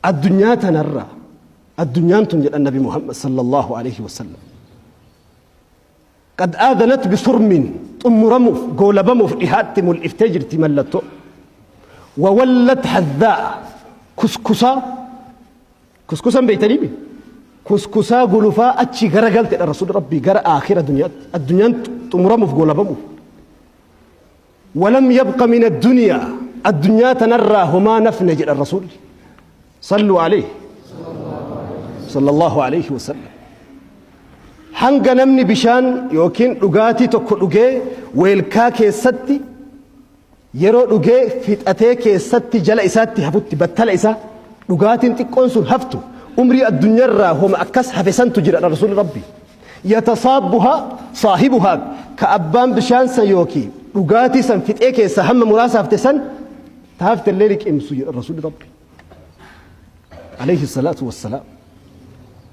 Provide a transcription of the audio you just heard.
Addunyaa tanarraa addunyaan tun jedhan Nabi Muhammad sallallahu alaihi wasallam. Qad aadanat bisurmin xumuramuuf goolabamuuf dhihaatti mul'iftee jirti mallattoo. Wawallat haddaa kuskusaa kuskusan beeytanii mi? Kuskusaa gulufaa achi garagaltedha Rasuulli Rabbii gara aakhira duniyaatti. Addunyaan xumuramuuf goolabamuuf. Walam yabqa min addunyaa addunyaa tanarraa homaa nafne jedhan Rasuulli. Salluu alayhi. Sallallahu alayhi wasallam. Hanga namni bishaan yookiin dhugaatii tokko dhugee weelkaa keessatti yeroo dhugee fixatee keessatti jala isaatti hafutti battala isaa dhugaatiin xiqqoon sun haftu umrii addunyaarraa homa akkas hafe santu jira Rasuulli Rabbi. Yatasaabbuhaa saahibuhaa ka abbaan bishaan san yookiin dhugaatii san fixee keessaa hamma muraasa hafte san ta hafte illee liqimsu jedha Rasuulli Rabbi. Alayhi salaatu wassalaam.